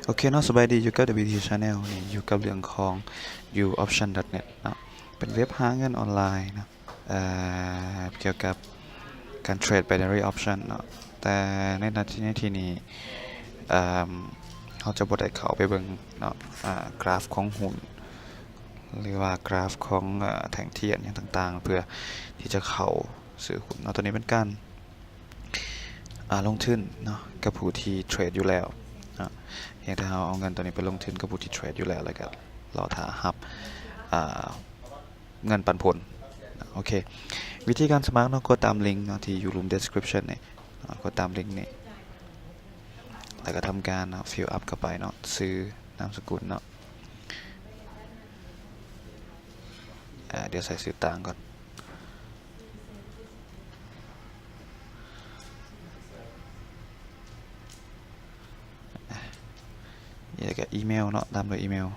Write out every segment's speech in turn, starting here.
ໂອເຄເນາະ ສະບາຍດີ ຢູ່ກັບ WT Channel ນີ້ ຢູ່ກັບເລື່ອງຂອງ uoption.net ເນາະ ເປັນເວັບຫາເງິນອອນລາຍເນາະ ເອີ ກ່ຽວກັບການເທຣດ binary option ເນາະ ແຕ່ໃນນາທີ ໃນທີ່ນີ້ ເອີ ເຮົາຈະບໍ່ໄດ້ເຂົ້າໄປເບິ່ງເນາະ ອາ ກຣາຟຂອງຫຸ້ນ ຫຼືວ່າກຣາຟຂອງ ເອີ ແທ່ງທຽນຫຍັງຕ່າງໆ ເພື່ອທີ່ຈະເຂົ້າຊື້ຫຸ້ນເນາະ ຕົວນີ້ເປັນການ ອາ ລົງທຶນເນາະ ກັບຜູ້ທີ່ເທຣດຢູ່ແລ້ວເນາະ ພຽງແຕ່ເຮົາເອົາເງິນຕົວນີ້ໄປລົງທຶນກັບຜູ້ທີ່ເທຣດຢູ່ແລ້ວ ແລ້ວກໍລໍຖ້າຮັບ ອາ ເງິນປັນຜົນ. ໂອເຄ ວິທີການສະໝັກເນາະ ກົດຕາມລິງເນາະ ທີ່ຢູ່ລຸ່ມ description ນີ້ເນາະ ກົດຕາມລິງນີ້ ແລ້ວກໍທຳການເນາະ fill up ເຂົ້າໄປເນາະ ຊື່ ນາມສະກຸນເນາະ ອາ ດຽວໃສ່ຊື່ຕ່າງກ່ອນ ແລ້ວກໍອີເມວເນາະ ຕາມດ້ວຍອີເມວ.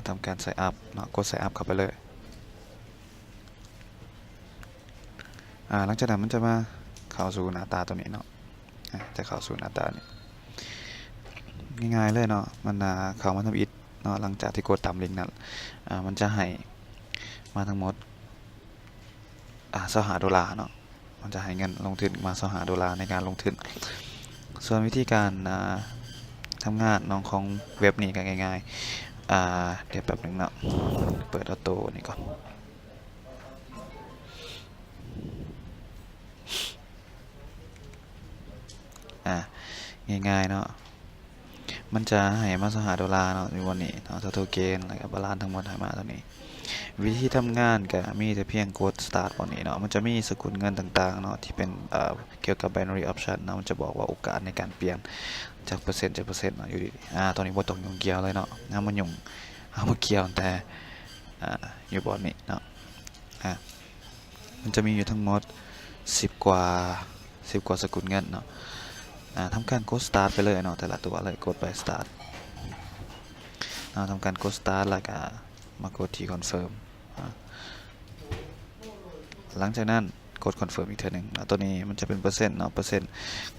ທຳການ sign up ເນາະ ກົດ sign up ເຂົ້າໄປເລີຍ. ອາ ຫຼັງຈາກນັ້ນມັນຈະມາເຂົ້າສູ່ໜ້າຕາຕົວນີ້ເນາະ ອາ ຈະເຂົ້າສູ່ໜ້າຕານີ້ ງ່າຍໆເລີຍເນາະ ມັນ ອາ ເຂົ້າມາທຳອິດເນາະ ຫຼັງຈາກທີ່ກົດຕາມລິງນັ້ນ ອາ ມັນຈະໃຫ້ມາທັງໝົດ ອາ ຊາວຫ້າໂດລາເນາະ ມັນຈະໃຫ້ເງິນລົງທຶນມາຊາວຫ້າໂດລາໃນການລົງທຶນ. ສ່ວນວິທີການ ອາ ທຳງານເນາະ ຂອງເວັບນີ້ກໍງ່າຍໆ ອາ ດຽວແປັບໜຶ່ງເນາະ ເປີດອອໂຕ້ນີ້ກ່ອນ. ອາ ງ່າຍໆເນາະ ມັນຈະໃຫ້ມາຊາວຫ້າໂດລາເນາະ ຢູ່ບ່ອນນີ້ເນາະ total gain ແລ້ວກໍ balance ທັງໝົດໃຫ້ມາຕົວນີ້. ວິທີທຳງານກໍມີແຕ່ພຽງກົດ start ບ່ອນນີ້ເນາະ ມັນຈະມີສະກຸນເງິນຕ່າງໆເນາະ ທີ່ເປັນ ເອີ ກ່ຽວກັບ binary option ເນາະ ມັນຈະບອກວ່າໂອກາດໃນການປ່ຽນຈັກເປີເຊັນ ຈັກເປີເຊັນເນາະ ຢູ່ດີໆ ອາ ຕົວນີ້ບໍ່ຕ້ອງຫຍຸ້ງກ່ຽວເລີຍເນາະ ເຮົາມາຫຍຸ້ງ ເຮົາມາກ່ຽວແຕ່ ອາ ຢູ່ບ່ອນນີ້ເນາະ ອາ ມັນຈະມີຢູ່ທັງໝົດສິບກວ່າ ສິບກວ່າສະກຸນເງິນເນາະ ອາ ທຳການກົດ start ໄປເລີຍເນາະ ແຕ່ລະຕົວເລີຍ ກົດໄປ start ເນາະ ທຳການກົດ start ແລ້ວກະມາກົດທີ່ confirm ອາ ຫຼັງຈາກນັ້ນກົດ confirm ອີກເທື່ອໜຶ່ງເນາະ ຕົວນີ້ມັນຈະເປັນເປີເຊັນເນາະ ເປີເຊັນ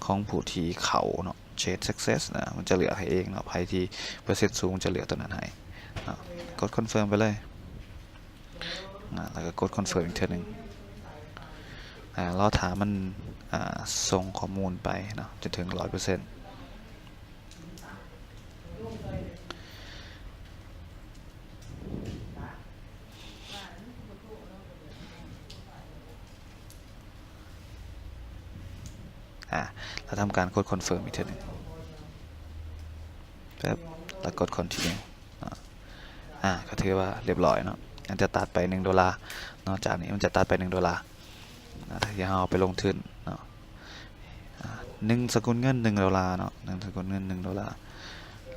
ຂອງຜູ້ທີ່ເຂົ້າເນາະ trade success ນະ ມັນຈະເລືອກໃຫ້ເອງເນາະ ໃຜທີ່ເປີເຊັນສູງຈະເລືອກຕົວນັ້ນໃຫ້ເນາະ ກົດ confirm ໄປເລີຍ. ອາ ແລ້ວກໍກົດ confirm ອີກເທື່ອໜຶ່ງ ອາ ລໍຖ້າມັນ ອາ ສົ່ງຂໍ້ມູນໄປເນາະ ຈົນເຖິງຮ້ອຍເປີເຊັນ ອາ ແລ້ວທຳການກົດ confirm ອີກເທື່ອໜຶ່ງ ແປັບ ແລ້ວກົດ continue ເນາະ ອາ ກໍຖືວ່າລຽບຮ້ອຍເນາະ ມັນຈະຕັດໄປໜຶ່ງໂດລາເນາະ ຈາກນີ້ມັນຈະຕັດໄປໜຶ່ງໂດລາ ອາ ທີ່ເຮົາເອົາໄປລົງທຶນເນາະ ອາ ໜຶ່ງສະກຸນເງິນໜຶ່ງໂດລາເນາະ ໜຶ່ງສະກຸນເງິນໜຶ່ງໂດລາ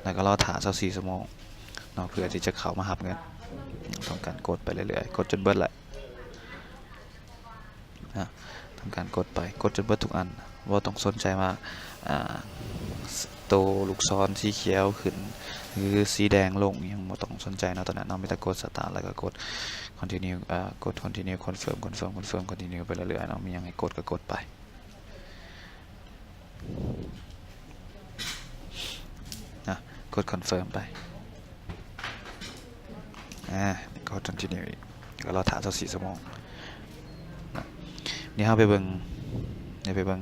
ແລ້ວກໍລໍຖ້າຊາວສີ່ຊົ່ວໂມງເນາະ ເພື່ອທີ່ຈະເຂົ້າມາຮັບເງິນ ທຳການກົດໄປເລື້ອຍໆ ກົດຈົນເບິດແຫຼະ. ນະ ທຳການກົດໄປ ກົດຈົນເບິດທຸກອັນ ບໍ່ຕ້ອງສົນໃຈວ່າ ອາ ໂຕລູກສອນສີຂຽວຂຶ້ນ ຫຼື ສີແດງລົງ ອີ່ຫຍັງບໍ່ຕ້ອງສົນໃຈເນາະ ຕອນນັ້ນເນາະ ມີແຕ່ກົດ start ແລ້ວກໍກົດ continue ເອີ ກົດ continue confirm confirm confirm continue ໄປເລື້ອຍໆເນາະ ມີຫຍັງໃຫ້ກົດກໍກົດໄປ. ນະ ກົດ confirm ໄປ ອາ ກົດ continue ອີກ ກໍລໍຖ້າຊາວສີ່ຊົ່ວໂມງນະ ດຽວເຮົາໄປເບິ່ງ ດຽວໄປເບິ່ງ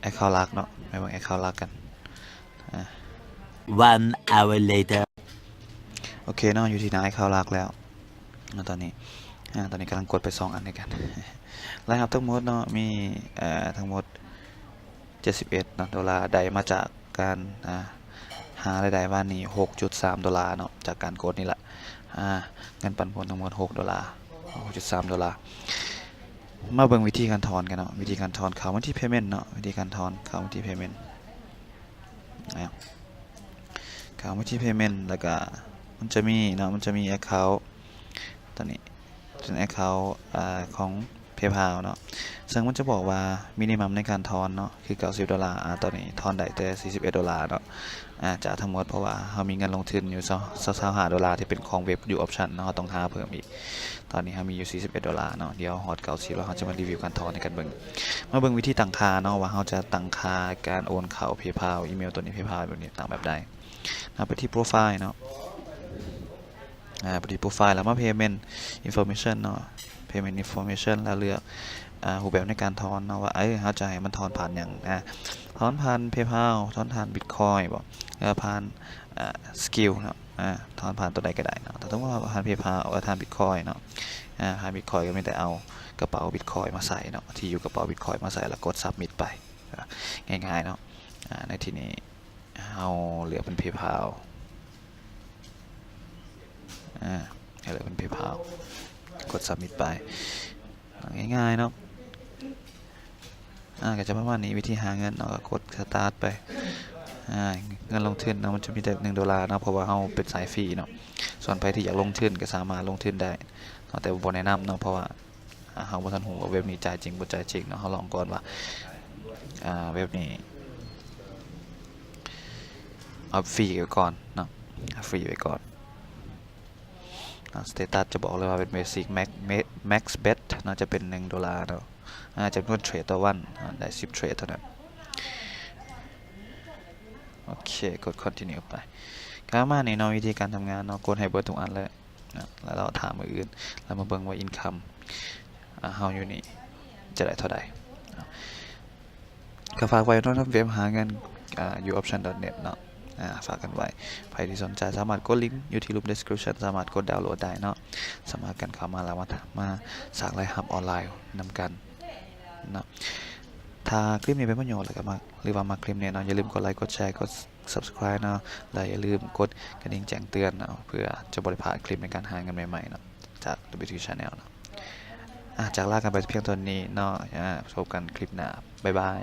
account ຫຼັກເນາະ ໄປເບິ່ງ account ຫຼັກກັນ ອາ One hour later. ໂອເຄເນາະ ຢູ່ທີ່ໜ້າ account ຫຼັກແລ້ວ ເນາະ ຕອນນີ້ ອາ ຕອນນີ້ກຳລັງກົດໄປສອງອັນດ້ວຍກັນ ລາຍຮັບທັງໝົດເນາະ ມີ ເອີ ທັງໝົດເຈັດສິບເອັດເນາະ ໂດລາ ໄດ້ມາຈາກການ ອາ ຫາລາຍໄດ້ວານນີ້ຫົກຈຸດສາມໂດລາເນາະ ຈາກການກົດນີ້ລະ ອາ ເງິນປັນຜົນທັງໝົດຫົກໂດລາ ຫົກຈຸດສາມໂດລາ. ມາເບິ່ງວິທີການຖອນກັນເນາະ ວິທີການຖອນ ເຂົ້າມາທີ່ payment ເນາະ ວິທີການຖອນ ເຂົ້າມາທີ່ payment ອາ ເຂົ້າມາທີ່ payment ແລ້ວກະມັນຈະມີເນາະ ມັນຈະມີ account ຕົວນີ້ເປັນ account ອາ ຂອງ PayPal ເນາະ ເຊິ່ງມັນຈະບອກວ່າ minimum ໃນການຖອນເນາະ ຄືເກົ້າສິບໂດລາ ອາ ຕອນນີ້ຖອນໄດ້ແຕ່ສີ່ສິບເອັດໂດລາເນາະ ອາ ຈາກທັງໝົດ ເພາະວ່າເຮົາມີເງິນລົງທຶນຢູ່ຊາວ ຊາວຫ້າໂດລາ ທີ່ເປັນຂອງເວັບ View Option ເນາະ ເຮົາຕ້ອງຫາເພີ່ມອີກ. ຕອນນີ້ເຮົາມີຢູ່ສີ່ສິບເອັດໂດລາເນາະ ດຽວຮອດເກົ້າສິບແລ້ວ ເຮົາຈະມາຣີວິວການຖອນໃຫ້ກັນເບິ່ງ. ມາເບິ່ງວິທີຕັ້ງຄ່າເນາະ ວ່າເຮົາຈະຕັ້ງຄ່າການໂອນເຂົ້າ PayPal ອີເມວໂຕນີ້ PayPal ແບບນີ້ ຕັ້ງແບບໃດ. ເຮົາໄປທີ່ Profile ເນາະ ອາ ໄປທີ່ Profile ແລ້ວມາ Payment Information ເນາະ Payment Information ແລ້ວເລືອກ ອາ ຮູບແບບໃນການຖອນເນາະ ວ່າ ເອີ ເຮົາຈະໃຫ້ມັນຖອນຜ່ານຫຍັງ ອາ ຖອນຜ່ານ PayPal ຖອນຜ່ານ Bitcoin ບໍ ຫຼືວ່າຜ່ານ ອາ Skrill ເນາະ ອາ ຖອນຜ່ານໂຕໃດກໍໄດ້ເນາະ. ຖ້າສົມມຸດວ່າຜ່ານ PayPal ເອີ ຜ່ານ Bitcoin ເນາະ ອາ ຜ່ານ Bitcoin ກໍມີແຕ່ເອົາກະເປົາ Bitcoin ມາໃສ່ເນາະ ທີ່ຢູ່ກະເປົາ Bitcoin ມາໃສ່ ແລ້ວກົດ Submit ໄປ ງ່າຍໆເນາະ. ອາ ໃນທີ່ນີ້ ເຮົາເລືອກເປັນ PayPal ອາ ໃຫ້ເລືອກເປັນ PayPal ກົດ Submit ໄປ ງ່າຍໆເນາະ. ອາ ກໍຈະປະມານນີ້ ວິທີຫາເງິນເນາະ ກໍກົດ Start ໄປ. ອາ ເງິນລົງທຶນເນາະ ມັນຈະມີແຕ່ໜຶ່ງໂດລາເນາະ ເພາະວ່າເຮົາເປັນສາຍຟຣີເນາະ. ສ່ວນໃຜທີ່ຢາກລົງທຶນກໍສາມາດລົງທຶນໄດ້ເນາະ ແຕ່ບໍ່ແນະນຳເນາະ ເພາະວ່າ ອາ ເຮົາບໍ່ທັນຮູ້ວ່າເວັບນີ້ຈ່າຍຈິງບໍ່ຈ່າຍຈິງເນາະ. ເຮົາລອງກ່ອນວ່າ ອາ ເວັບນີ້ເອົາຟຣີໄວ້ກ່ອນເນາະ ເອົາຟຣີໄວ້ກ່ອນ. ອາ status ຈະບອກເລີຍວ່າເປັນ basic max max bet ເນາະ ຈະເປັນໜຶ່ງໂດລາເນາະ. ອາ ຈຳນວນເທຣດຕໍ່ວັນ ອາ ໄດ້ສິບເທຣດເທົ່ານັ້ນ. ໂອເຄ ກົດ continue ໄປ. ກໍປະມານນີ້ເນາະ ວິທີການທຳງານເນາະ ກົດໃຫ້ເບິດທຸກອັນເລີຍ. ນະ ແລ້ວເຮົາຖ້າມື້ອື່ນ ແລ້ວມາເບິ່ງວ່າ income ອາ ເຮົາຢູ່ນີ້ຈະໄດ້ເທົ່າໃດ. ກໍຝາກໄວ້ເນາະ ນຳເວັບຫາເງິນ ອາ view option dot net ເນາະ ອາ ຝາກກັນໄວ້. ໃຜທີ່ສົນໃຈສາມາດກົດລິງຢູ່ທີ່ລຸ່ມ description ສາມາດກົດດາວໂຫຼດໄດ້ເນາະ. ສະໝັກກັນເຂົ້າມາ ແລ້ວມາ ມາສ້າງລາຍຮັບອອນລາຍນຳກັນເນາະ. ຖ້າຄລິບນີ້ເປັນປະໂຫຍດ ແລ້ວກໍມັກ ຫຼືວ່າມັກຄລິບນີ້ເນາະ ຢ່າລືມກົດໄລ ກົດແຊ ກົດ subscribe ເນາະ ແລະ ຢ່າລືມກົດກະດິ່ງແຈ້ງເຕືອນເນາະ ເພື່ອຈະບໍ່ໄດ້ພາດຄລິບໃນການຫາເງິນໃໝ່ໆເນາະ ຈາກ WT Channel ເນາະ. ອາ ຈາກລາກັນໄປພຽງເທົ່ານີ້ເນາະ ອາ ພົບກັນຄລິບໜ້າ ບາຍບາຍ.